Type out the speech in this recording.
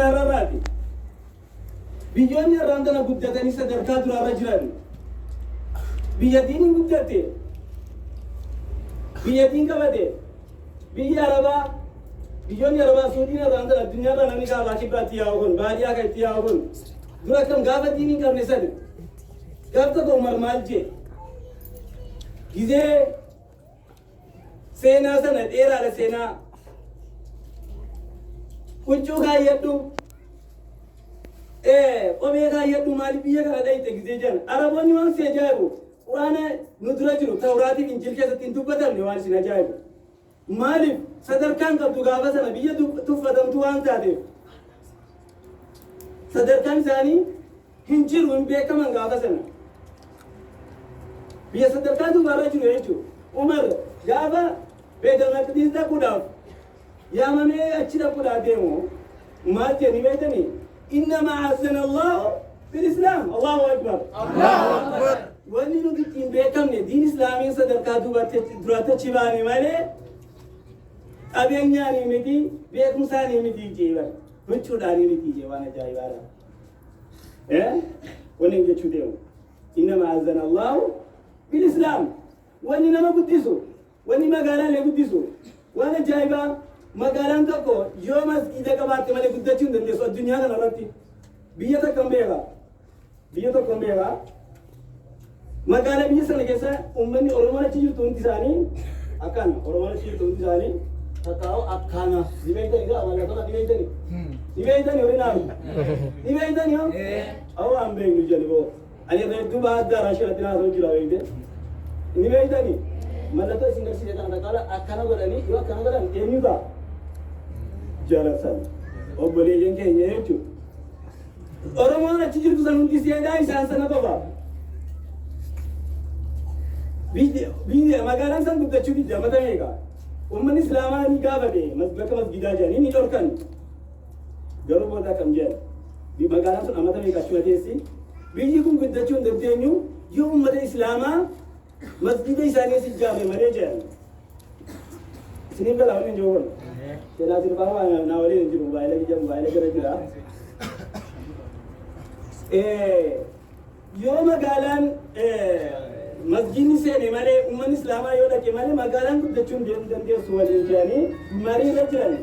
Addunyaa irraati. Biyyoonni har'aan tana guddatanii sadarkaa duraarra jiran biyya diiniin guddatte, biyya diin qabate, biyyi Arabaa, biyyoonni Arabaa Suudiin har'aan tana addunyaarraa namni kaabaa kibbaatti yaa'u kun, baadiyyaa kan itti yaa'u kun dura akkam gaafa diiniin qabne sani. Gaaf tokko Umar maal jee? Gizee seenaa sana dheeraadha seenaa. Huccuu kaayyadhu. Kophee kaayyadhu, maaliif biyya kana dhayite gizee jedhan. Araboonni waan si ajaa'ibu, Quraana nu dura jiru Tawraatiif Injil keessatti hin dubbatamne waan isin ajaa'ibu. Maaliif sadarkaan qabdu gaafa sana biyya tuffatamtu waan taateef. Sadarkaan isaanii hin jiru, hin beekaman gaafa sana. Biyya sadarkaa duubaarra jiru jechuudha. Umar gaafa Beetal Maqdis dhaquudhaaf yaamamee achi dhaquudhaaf deemu maal jedhanii beektanii? إنما أعزنا الله بالإسلام. الله أكبر. الله أكبر. Wanni nuti ittiin beekamne diin islaamiin sadarkaa duubatti duraatti achi baane malee qabeenyaanii miti, beekumsaanii miti jee bara. Huccuudhaanii miti jee, waan ajaa'ibaadha. Wanni hin jechuu deemu. إنما أعزنا الله بالإسلام. Wanni nama guddisu, wanni magaalaalee guddisu, waan ajaa'ibaa, magaalaan tokko yoo masgiida qabaatte malee guddachuu hin dandeessu addunyaa kana irratti. Biyya tokko hin beeka. Biyya tokko hin beeka. Magaalaa biyya sana keessa uummanni Oromoon achi jirtu hundi isaanii akkana. Oromoon achi jirtu hundi isaanii takkaa'u akkana. Ni beektani gaa mallattoo ni beektani. Ni beektani horii naamu. Ni beektani yoo? Awwa an beeknu jedhu boo. Ani irra hedduu baaddaa raashii irratti naasoo jira beekte. Ni beektani? Mallattoo isin garsiise kana takkaala akkana godhanii, yoo akkana godhan eenyu ta'a? Jara sana. Obboleeyyan keenya jechuudha. Oromoon achi jirtu san hundi seenaa isaan sana qofa. Biyya magaalaan san guddachuu didde mata meeqa? Uummanni Islaamaa ni gaafate bakka masgidaa jedhanii ni dhorkan. Garuu booda akkam jedhan? Magaalaan sun amata meeqa achuma teessi? Biyyi kun guddachuu hin dandeenyu yoo uummata Islaamaa masgida isaanii as ijaarre malee jedhan. Isiniif galaa wanni hin jiru kun. Seenaa sirbaa waan naa waliin hin jiru, mobaayila kiyya mobaayila jala jira. Yoo magaalaan masgiidni seene malee, uummanni Islaamaa yoo dhaqe malee magaalaan guddachuu hin dandeessu waliin jedhanii marii irra jiran.